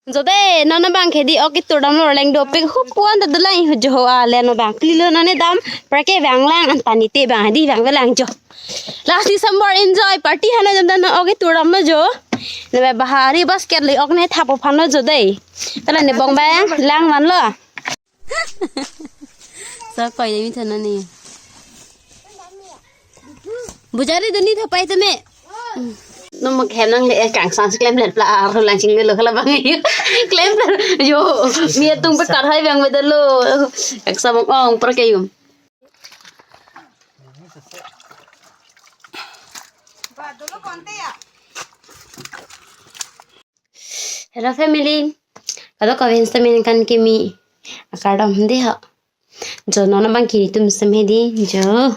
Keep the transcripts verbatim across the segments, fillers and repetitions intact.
Jo dei, non abang ke di ok ketur damlo, arleng dopik, hupu an ta dolang, ihu jo ho ale non abang. Pli lo non ne dam, prake vang lang, an ta ne te abang, di vang velang jo. Last December enjoy party hana jam dan ok ketur damlo jo. Ne bahari basket le ok ne thapo phano jo dei. Tala ne bong bang, lang vanlo. Sa koi dei mi thana ni. Bujari duni thapai tame. Nom mak hem nangle, eh, kangsam si klemlet pla arlo lang ching lo kala bang yo. Klemlet yo. Mi atum pe kathai bang bedalo. Kangsam ong ong prake yum. Hello family. Kadokave sitame ningkan kimi akardom dei ho. Jo non abang ke netum sitame hedi jo.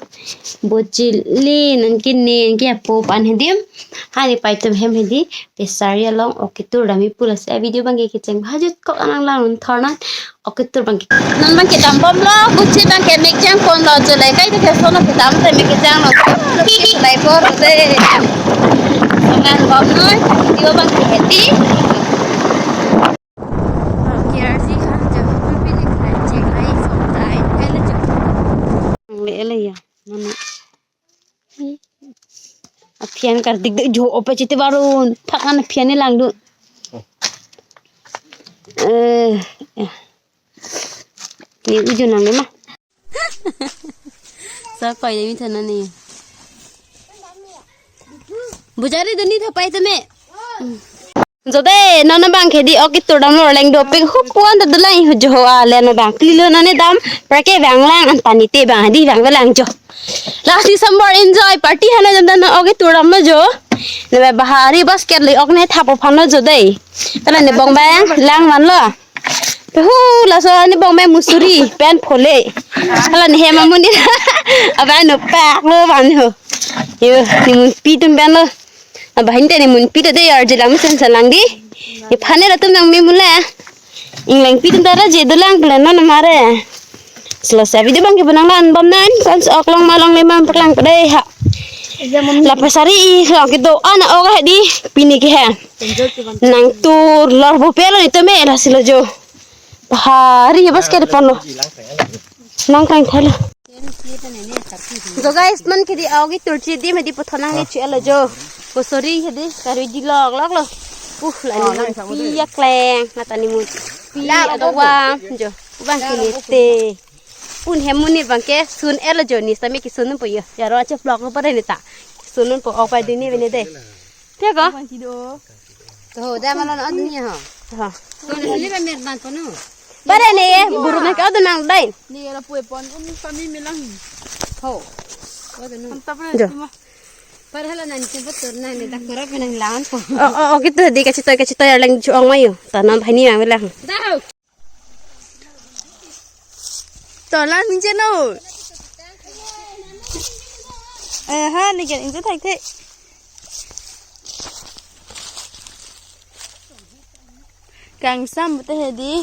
Bojili non ke ne ke apo pan hedi. Hani pai atum hem hedi. Pesari along ok ketur dam-i pu lasi avideo abang ke kecheng bhajut kok anang lang thornan. Ok ketur abang ke. Non abang ke dam bomlo, buchi abang ke mek jang ponlo, jo le kai to ke sono ke dam te mek jang lo. Lai por de. Sonan bomlo, video abang ke hedi. K R C khan jo pulpit ik khai chek lai som tai kai le jo. Ang le ele ya, mana? Aphian kardik de jo opa chiti varun. Phak an aphian ni lang du. Eh, ya. Ni uju nang ma. Sa koi dei mi thana ni. Bujari duni thapai tame. Jo dei, non abang ke di ok ketur damlo, arleng dopik, hupu an ta dolang, ihu jo ho ale non abang. Pli lo non ne dam, prake vang lang, an ta ne te abang, di vang velang jo. Last December enjoy party hana jam dan ok ketur damlo jo. Ne bahari basket le ok ne thapo phano jo dei. Tala ne bong bang, lang vanlo. Hu, laso ne bong bang musuri, pen phole. Tala ne hem amonit. Abang no pak lo van ho. Yo, ne munpi atum pen lo. Abang hin te ne munpi ta dei arje lang sen salang di. Ye phane latum nang me mula. Ingleng pi atum ta ra je dolang plan non mare. Silo sa video abang ke bonang lan bom nan kan ok long ma longle ma paklang padai ha. La pasari lo kedo an ok hedi pini ke ha. Nang tur lor bo pelo ni tame la silo jo. Bahari ya bas ke depan lo. Nang kang thalo. So guys, non ke di ok ketur chidim hedi puthot nang le chu elo jo. Ko sorry hedi karui di lok lok lo. Uh, la ne munpi akleng, la ta ne munpi adawang jo. Abang ke ne te. Pun hem amonit abang ke sun elo jo, ne sitame kesun po yo. Ya ro ache vlog lo pare ne ta. Sun po ok pai dei ne vene dei. Te ko? To da ma lo na dunia ho. Ha. Ko ne ni ba mer ban ko no. Pare ne ye, buru me ka do nang dai. Ni la pue pon um kami melang. Ho. Ko do no. Anta pare jo. Tuma. Pare hala nan ke betul nan ni dak kurap nang langan ko. Oh, oh, oh, gitu di kachitoi kachitoi arleng chu ong mayo. Tanam bhani mang lang. Dau. To lang min cheno. Eh, ha, ni kan injo thai the. Kangsam te hedi.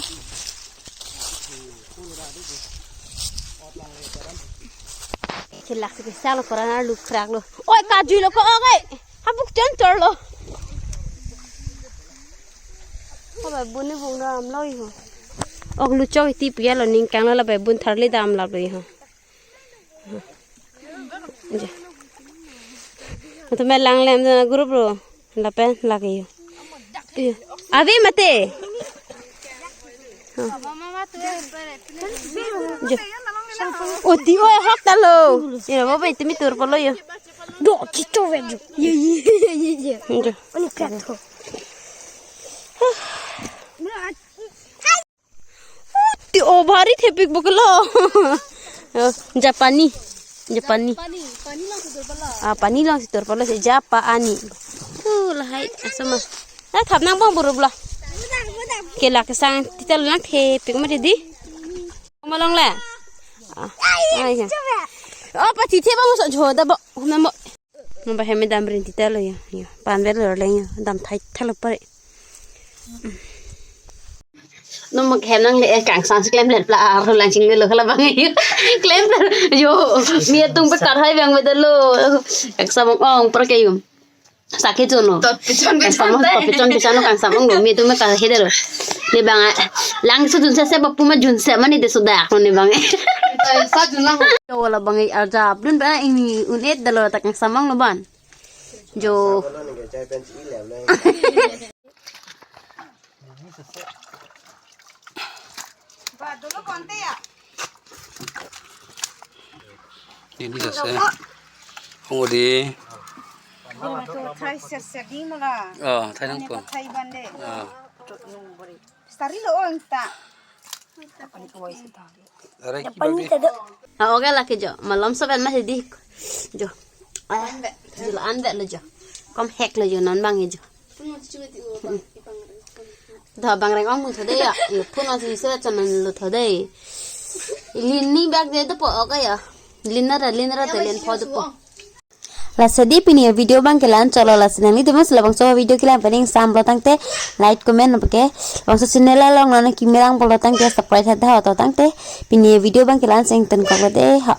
Kelak si kesang lo koran arlo krak lo. Oi, kajui lo ko ok ai. Habuk chon chor lo. Haba bun ni bung dam lo iho. Ok luchok iti pia lo ningkang lo la bai bun tharli dam lap lo iho. Atum me lang lem group lo. Lapen lake yo. Iyo. Ave mate. Jo. Oti o hak ta lo. Yo, bo bai tumi tur polo yo. Do chito ve jo. Ye, ye, ye, ye, ye. Jo. Ani kat ho. Ti o bhari thepik boklo. Oh, Japani. Japani. Pani, pani lang situr pala. Ah, pani lang situr pala si Japani. Uh, lahai asoma. Eh, thap nang bang buru bla. Kelak sang titel nang thepik ma di. Ma long le. Ah, ah, ya. Oh, pati the bang so jho da bo. Hum mo. Mo ba hem dam rin tita lo yo, yo. Pan vel lo leng yo, dam thai thalo pare. Nom mak hem nangle, eh, kangsam si klemlet pla arlo lang ching lo kala bang yo. Klemlet yo. Mi atum pe kathai bang bedalo. Kangsam ong ong prake yum. Sake jono. Tot pichon pichon Kangsam ong, tai. Tot pichon pichon lo, kangsam ong lo, me tu me kahedero. Ne bang, lang so junse se bapu ma junse mane de sudah ako ne bang. Sa jun lang. Yo, wala bang arjap dun ba, ingni un-et dalo ta kangsam ong lo ban. Jo. Ini jase. Hong odi. Thai ser ser di mula. Oh, thai nang po. Thai bande. Oh. Sari lo ong ta. Arai ki babi. Ah, oke lake jo. Malom soben masih di. Jo. Ah, jo la-an vet lo jo. Kom hek lo jo non bang jo. Dah bang reng ong mung thode ya. Yo phun asi se chanan lo thode. Lin ni bag de dopo oke ya. Lin nara, lin nara te lin pho dopo. Lasi di pini avideo bang ke la-an chot lo, lasi nanglitum si labangso avideo kelang pen ingsam lo tangte like comment nang pake. Labangso channel along nang kemerang polo tangte subscribe tha tha to tangte. Pini avideo bang ke la-an seng ten kok lo de ha.